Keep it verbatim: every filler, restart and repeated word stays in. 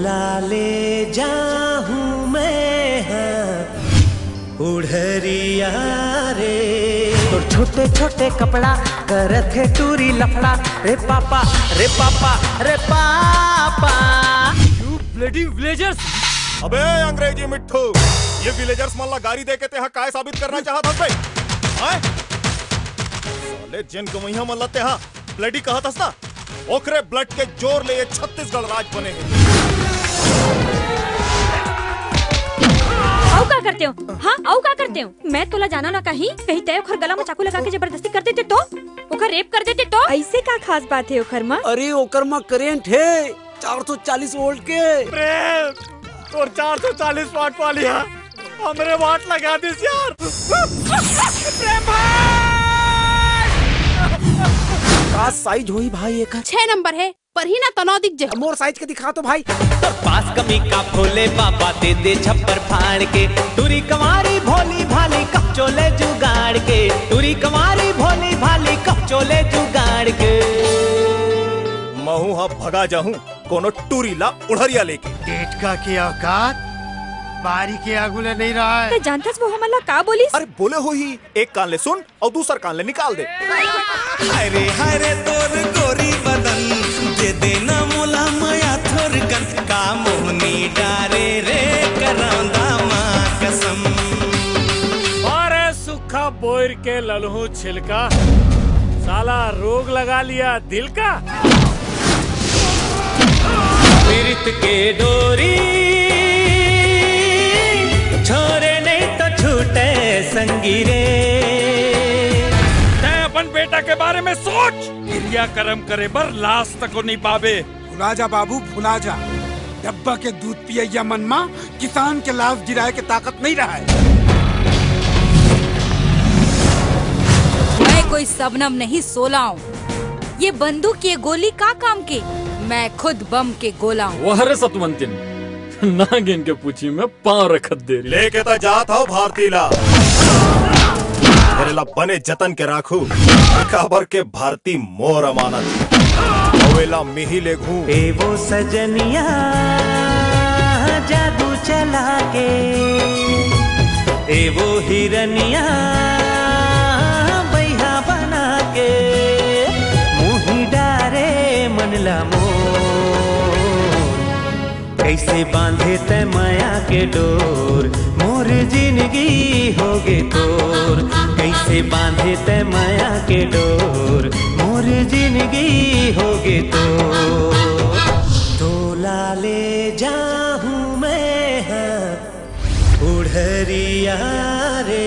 डाले जाहूं मैं हाँ उढ़रिया रे। तोर छोटे छोटे कपड़ा करत हे टूरी लफड़ा। रे पापा, रे पापा, रे पापा। You bloody villagers! अबे अंग्रेजी मिट्ठू, ये विलेजर्स मन ला गारी दे के तेहा काय साबित करना चाहत हस बे? हैं? साले जेन गवैया मन ला तेहा ब्लडी कहत हस ना, ओकरे ब्लड के जोर ले ये छत्तीसगढ़ राज बने हे। अउ का करते हो? हाँ, अउ का करते हो? मैं तोला जाना ना कहीं, कहीं तय ओखर गला में चाकू लगा के जबरदस्ती कर देते तो, ओखर रेप कर देते तो। ऐसे का खास बात है ओखर मा? अरे ओकर मा करेंट है, चार सौ चालीस वोल्ट के। प्रेम, तोर चार सौ चालीस वाट वाली है, हमरे वाट लगा दिस यार। प्रेम भाई! का साइज होई भाई एकर? छह नंबर है, पर ही ना तनौ दिख जे। मोर साइज के दिखा तो भाई। तोर पास कमी का भोले बाबा दे दे छप्पर फाड़ के। टूरी कंवारी भोली भाली कब चोले जुगाड़ के। टूरी कंवारी भोली भाली कब चोले जुगाड़ के। महू हा भगा जाहूं कोनो टूरी ला उढ़रिया लेके। डेटका के औकात बारी के आगू ले नहीं रहा है। ते जानथस वो हमन ला का बोलिस? अरे बोले होही, एक कान ले सुन अउ दूसर कान ले निकाल दे। हरे हरे तोर गोरी बदन, दे देना मोला मया थोरकन, का मोहनी डारे रे करौंदा माँ कसम। अरे सुखा बोर के ललहू छिलका, साला रोग लगा लिया दिल का। पीरित के डोरी छोरे नहीं तो छूटे संगी रे। तैं अपन बेटा के बारे में सोच। क्रियाकर्म करे बर लाश तको नहीं पाबे। भुला जा बाबू, भुला जा। डब्बा के दूध पियैया मन मा किसान के लाश गिराए के ताकत नहीं रहा है। मैं कोई शबनम नहीं सोलाऊं। ये बंदूक, ये गोली का काम के? मैं खुद बम के गोला हूँ। वाह रे सतवंतिन, नागिन के पूछी में पाँव रखत देरी। लेके त जात हव भारती ला, तेरे ला बने जतन के राखू, काबर के भारती मोर अमानत, अउ एला मिही लेघू। ए वो सजनिया जादू चला के, ए वो हिरनिया बैहा बना के, मुही डारे मन ला मोर। कैसे बांधे तै मया के डोर, मोर जिंदगी होगे तोर। कैसे बांधे तै मया के डोर, मोर जिंदगी होगे तोर। तोला ले जाहूं मैं हाँ उढ़रिया रे।